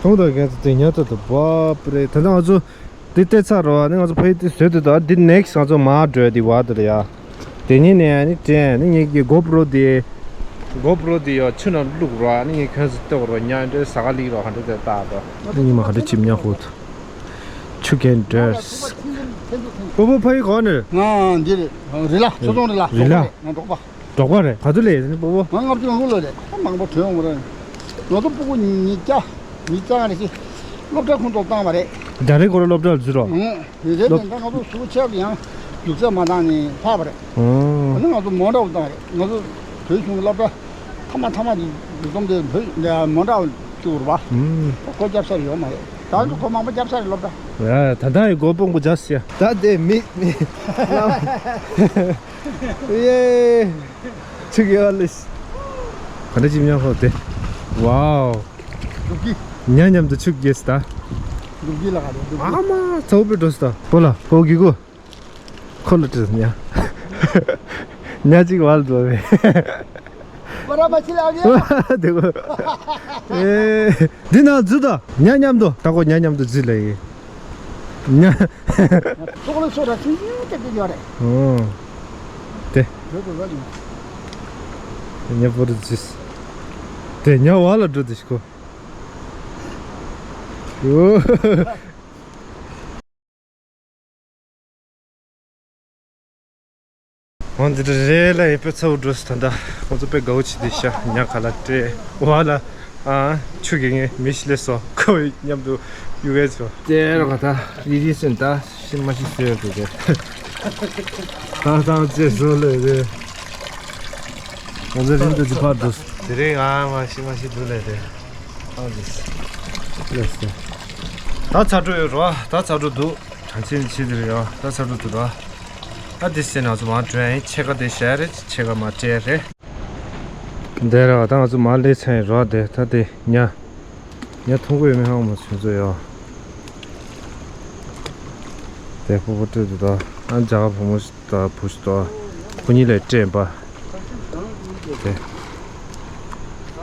ཐོང་དང་རྒན་ཚོ་དེ་ཉ་ཚོ་དང་བབ་རེད། ད་ལྟ་ང་ཚོ་དེ་བལྟས་ཚར་རོ། ཨ་ནི་ང་ཚོ་ཕ་ཡུལ་དེ་བཟོས་དུས་ད་འདི་ནེག་སི་ང་ཚོ་མར་འགྲོ་ཡ་དེ་བར་དེ་ལ་ཡ། དེ་ཉིན་ནས་ཨ་ནི་དྲན་ཨ་ནི་ངེད་ཀྱི་གོ་པྲོ་དེ། གོ་པྲོ་དེ་ཡ་ཆུ་ནང་བླུགས་རོགས། ཨ་ནི་ངས་ཁྱོད་ཚོ་ལྟོས་རོགས། ཉ་འདྲེ་ཟ་ག་ལིག་རོགས་ག་འདྲ་དེ་ལྟ་རོགས། ཨ་ནི་ཉི་མ་ག་འདྲ་ཅིབ་ཉ་ཧོད། ཆུ་རྒན་འདྲེ། སྤོ་བོ་ཕ་ཡུལ་གོ་ནས། ང་འདི་རེད། རི་ལ་ཚོ་ཚོང་རི་ལ། རི་ལ། ང་འབྲོག་པ། འབྲོག་པ་རེད། ག་ཚོད་ལས་ཡིན་སྤོ་བོ། ང་ལྔ་བཅུ་ང་དགུ་ལོ་རེད། མང་པོ་ཐོན་འོང་རེད། ང་ཚོ་སྤུ་གུ་ཉིས་བརྒྱ། ཉིས་བརྒྱ་རེ་ཞིག་སློབ་གྲྭ་ཁོང་ཚོ་བཏང་བ་རེད། རྒྱ་རིགས་སྐོར་སློབ་གྲྭ་ལ་འཛུལ་རོགས། ཨང་། རེད་རེད། ད་ང་ཚོ་ཟུར་ཆག་ཡང་རྒྱུགས་ཚད་མ་བཏང་ནས་ཕར་བ་རེད། ཨང་། ཨ་ནི་ང་ཚོ་མོ་འདྲ་བོ་བཏང་རེད། ང་ཚོ་བོད་གཞུང་སློབ་གྲྭ་ཐ་མ་ཐ་མ་གི་རྒྱུགས་རྩོམ་དེ་བོད་མོ་འདྲ་བོ་བཅུག་རེད་པ། ཨང་། ཁོ་རྒྱབ་ས་ཡོད་མ་རེད། ད་ཚོ་ཁོ་མང་པོ་རྒྱབ་ས་རེད་སློབ་གྲྭ། ད་ལྟ་ཡི་སྒོ་སྤུ་གུ་རྒྱབ་ས་ཡ། ད་དེ་མི་མི། ཡེ། ཆུ་རྒྱས་པ་ལས། ག་འདྲ་ཅིག་ཉམས་ཧོ་དེ། ཝའོ། འབྲུག་གི། ཉ་མཉམ་དུ་ཆུ་རྒྱས་སི་ད། འབྲུག་གི་ལ་ག་རེ་འབྲུག་གི། ཨ་མ་ཚ་བོ་པའི་འགྲོ་སི་ད། པོ་ལ་པོ་གི་གོ། ཁོ་ལ་བྲིས་ཉ། ཉ་ཅིག་བལ་འགྲོ་བས། པ་ར་མ་ཆི་ལ་ཨ་གི། དེ་གོ། ཨེ། འདི་ན་འཛུལ་ད། ཉ་མཉམ་དུ་ད་གོ་ཉ་མཉམ་དུ་འཛུལ་ལ་ཡིན། ཉ། ཙོག་ལེ་སོ་ར་ཆུང་ཆུང་ཏེ་ཏེ་ཡོད་རེད། ཨོ། དེ། བོད་དུ་ལ་ཡིན། ཉ་པོ་རུ་ཅིས། དེ་ཉ་བ་ལ་འགྲོ་དེ་ཤི་ཁོ། ཨོ། འོ་འདི་འདྲ་རེད་ལ་ཡིན་པའི་ཚ་བོ་འགྲོ་སི་ད་ད་ཁོང་ཚོ་དཔེ་དགའ་བོ་བྱེད་དེ་ཤ་ཉ་ཁ་ལ་སྤྲད་བ་ལ། ཨ། ཆུ་གི་ངས་མི་ཤི་ལེ་སོ་ཁོ་མཉམ་དུ་གཡུག་གས་ཚོ། དེ་ར་ག་ད་རི་རི་སེམས་ད་ཤི་མ་ཤི་སོས་དེ་དེ། ད་ཐང་ཅེ་སོ་ལེ་རེད། ང་ཚོ་རིང་དུ་ཅི་ཕར་འགྲོ་སི། དེ་རིང་ཨ་མ་ཤི་མ་ཤི་འདུག་ལེ་དེ། ཨ་ལེ་སི། ལེ་སི། ད་ཚ་དྲོད་ཡོད་རོ། ད་ཚ་དྲོད་འདུག་གྲང་ཆེན་ཆེ་དེ་རེད་ཡོ། ད་ཚ་དྲོད་འདུག་རོ། ད་དེ་སེ་ང་ཚོ་མར་འགྲོ་ཡ་ཡིན། ཕྱེད་ཀ་དེ་བཞག་རེད། ཕྱེད་ཀ་མར་སྤྲད་རེད། འདི་ར་ད་ང་ཚོ་མར་སླེབས་ཚར་ཡིན་རོ། དེ་ད་དེ་ཉ། ཉ་མཐོང་གི་ཡོད་མེད་ཧ་གོ་མ་སོང་ཚོ་ཡོ། དེ་སྤོ་བོ་སྤྲད་འདུག་ད་ཨ་རྒྱ་གར་བུ་མོ་ཞིག་ད་བུ་ཞིག་ད་ཁོ་གཉིས་ལས་སྤྲད་པ། དེ།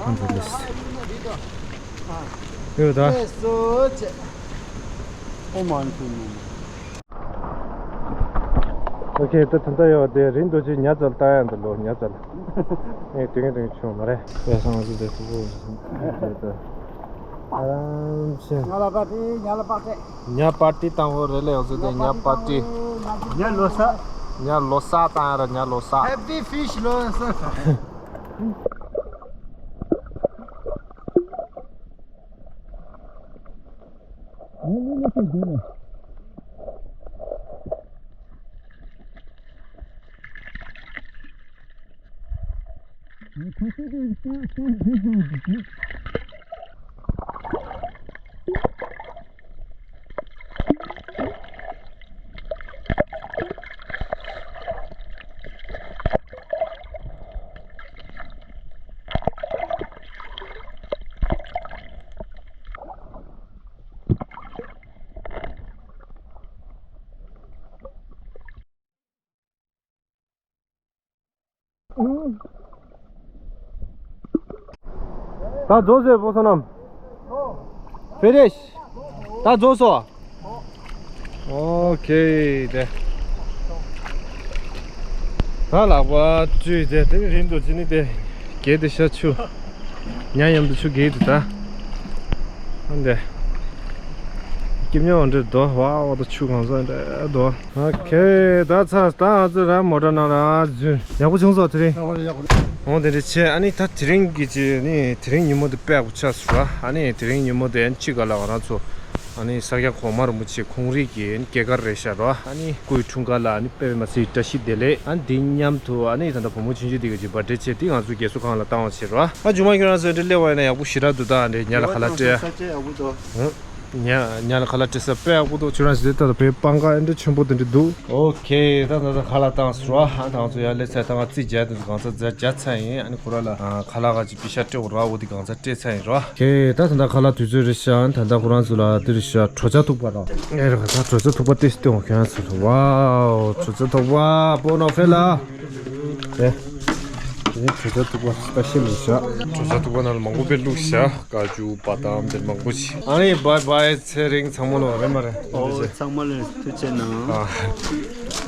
ཨ་འདི་ལས་སི། ཡོད་ད། ཨོ་མ་འཐུང་ནི། ཨོ་ཁེ། ད་ད་ལྟ་ཡོད་དེ་རིང་དུ་ཅི་ཉ་ཙལ་ལྟ་ཡ་འདི་ལོ་ཉ་ཙལ། ངས་དུས་ངན་དུས་ངན་བྱུང་མ་རེད། ཡ་སང་ང་ཚོ་དེ་ཐུག་གོ། ཨ་རམ་ཤེ། ཉ་ལ་པ་ཏི་ཉ་ལ་པ་ཏི། ཉ་པ་ཏི་བཏང་བོ་རེད་ལེ། ཡོང་ཚོ་དེ་ཉ་པ་ཏི། ཉ་ལོ་ས། ཉ་ལོ་ས་བཏང་ཡ་ར་ཉ་ལོ་ས། Happy fish ལོ་ས། ད་རྫོགས་སོང་བོ་སོ་ནམ། Finish. ད་རྫོགས་སོང་། ཨོ་ཁེ་དེ། ད་ལག་པ་བཀྲུས་ཏེ་དེ་རིང་དུ་ཅི་ནི་དེ། གལ་ཏེ་ཤ་ཆུ། ཉ་མཉམ་དུ་ཆུ་གེ་དུ་ད། ཨ་འདི། སྐྱིབས་ཉོ་འདྲ་དོ་བ་འོ་ད་ཆུ་གང་ཟག་འདྲ་དོ། ཨོ་ཁེ་ད་ཚ་ད་ང་ཚོ་ར་མོ་ཊ་ནང་ལ་འཛུལ། ཡག་པོ་བྱུང་སོང་དེ་རིང་། འོང་དེ་འདྲ་བྱས། ཨ་ནི་ད་དེ་རིང་གི་ཅི་ནི་དེ་རིང་ཉིན་མོ་དེ་དཔེ་ཡག་པོ་ཆགས་སོང་ར། ཨ་ནི་དེ་རིང་ཉིན་མོ་དེ་ཨ་ནི་ཅི་ག་ལ་ང་རང་ཚོ་ཨ་ནི་ས་སྐྱ་གོང་མ་རིན་པོ་ཆེ་ཁོང་རིགས་ཀྱི་ཨ་ནི་སྐྱེས་སྐར་རེད་ཤག་ར། ཨ་ནི་སྐུའི་འཁྲུངས་སྐར་ལ་ཨ་ནི་དཔེ་མ་སྲིད་བཀྲ་ཤིས་བདེ་ལེགས། ཨ་ནི་དེ་མཉམ་དུ་ཨ་ནི་ད་ལྟ་བུ་མོ་ཆུང་ཆུང་དེ་ག་ཅིག་བར་ཐི་ཌེ་བྱས་དེ་ང་ཚོ་རྒས་གསོ་ཁང་ལ་བཏང་བ་བྱས་ར། ཨ་ཇུ་མ་ཁྱོད་རང་ཚོ་འདི་སླེབས་པ་ཡིན་ན་ཡག་པོ་ཞེ་དྲག་འདུག་ད་འདི་ཉ་ལ་ཁ་ལག་སྤྲད་ཨ། ཨ། ཉ་ཉ་ལ་ཁ་ལག་སྤྲད་ས་དཔེ་ཡག་པོ་འདུག་ཁྱོད་རང་ཚོ་འདི་ལྟ་ད་དཔེ་སྤང་ཁ་ཨེ་འདྲ་ཆེན་པོ་དེ་འདྲ་འདུག་ཨོ་ཁེ་ད་ད་ད་ཁ་ལག་བཏང་སོང་ར། ཨ་ད་ང་ཚོ་ཡར་སླེབས་ཚར། ད་ང་རྩིས་རྒྱག་དེ་ཚོ་གང་ཚ་རྫ་རྒྱག་ཚར་ཡིན། ཨ་ནི་ཁོ་ར་ལ་ཨ་ཁ་ལག་ག་ཅིག་པི་ཤ་སྤྲད་འོ་ར། འོ་དེ་གང་ཚ་སྤྲད་ཚར་ཡིན་ར། ཁེ་ད་ད་ད་ཁ་ལག་དུས་ཚོད་རེད་ཤག་ད་ད་ཁོ་རང་ཚོ་ལ་དེ་རེད་ཤག་གྲོ་ཆ་ཐུག་པ་དང་། ཨེ་ར་ད་གྲོ་ཆ་ཐུག་པ་ཏེ་སྟེ་འོ་ཁྱོད་རང་ཚོ་ལ། ཝའོ་གྲོ་ཆ་ཐུག་པ་པོ་ནོ་ཧྥེ་ལ། ཨེ། དེ་ནི་གྲོ་ཆ་ཐུག་པ་སྤེ་ཤལ་ལ་ཤག་གྲོ་ཆ་ཐུག་པ་ནང་ལ་མང་པོ་དཔེ་བླུགས་ཤག་ཀ་ཅུ་བ་དམ་དེ་མང་པོ་ཞིག་ཨ་ནི་བྷའི་བྷའི་ཚེ་རིང་ཚང་མ་ལོ་རེད་མ་རེད། ཨོ་ཚང་མ་ལ་ཐུགས་རྗེ་གནང་།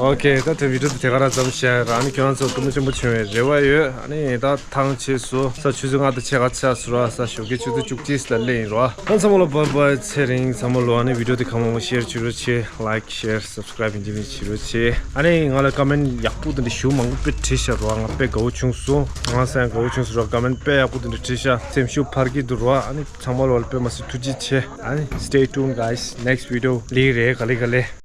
ཨོ་ཁེ་ད་དེ་བི་ཌི་ཡོ་དེ་ག་རང་ཙམ་བཤད་ར། ཨ་ནི་ཁྱོད་རང་ཚོ་ཐུགས་མ་ཆེན་པོ་བྱུང་བའི་རེ་བ་ཡོད། ཨ་ནི་ད་ཐང་ཆད་སོང་ས་ཆུ་ཚོད་ལྔ་དང་ཕྱེད་ཀ་ཆགས་སོང་ར། ས་ཞོགས་ཀའི་ཆུ་ཚོད་བཅུ་གཅིག་ལ་སླེབས་ཡིན་ར། ཨ་ཚང་མ་ལོ་བྷའི་བྷའི་ཚེ་རིང་ཚང་མ་ལོ། ཨ་ནི་བི་ཌི་ཡོ་དེ་གང་མང་མང་ཤེར་བྱེད་རོགས་བྱེད། ལའིཀ་ཤེར་སབ་སི་ཀ་རའིབ་ཡིན་གཅིག་མིན་གཅིག་བྱེད་རོགས་བྱེད། ཨ་ནི་ང་ལ་ཀོ་མེན་ཡག་པོ་དེ་འདྲ་ཞུ་མང་པོ་དཔེ་བྲིས་ཤག་ར། ང་དཔེ་དགའ་བོ་བྱུང་སོང་། ང་སེམས་དགའ་བོ་བྱུང་སོང་ར། ཀོ་མེན་དཔེ་ཡག་པོ་དེ་འདྲ་བྲིས་ཤག་སེམས་ཤུགས་འཕར་གྱི་འདུག་ར། ཨ་ནི་ཚང་མ་ལོ་ལ་དཔེ་མ་སྲིད་ཐུགས་རྗེ་ཆེ། ཨ་ནི་stay tuned guys, next video ལིག་རེད་ག་ལེ་ག་ལེ།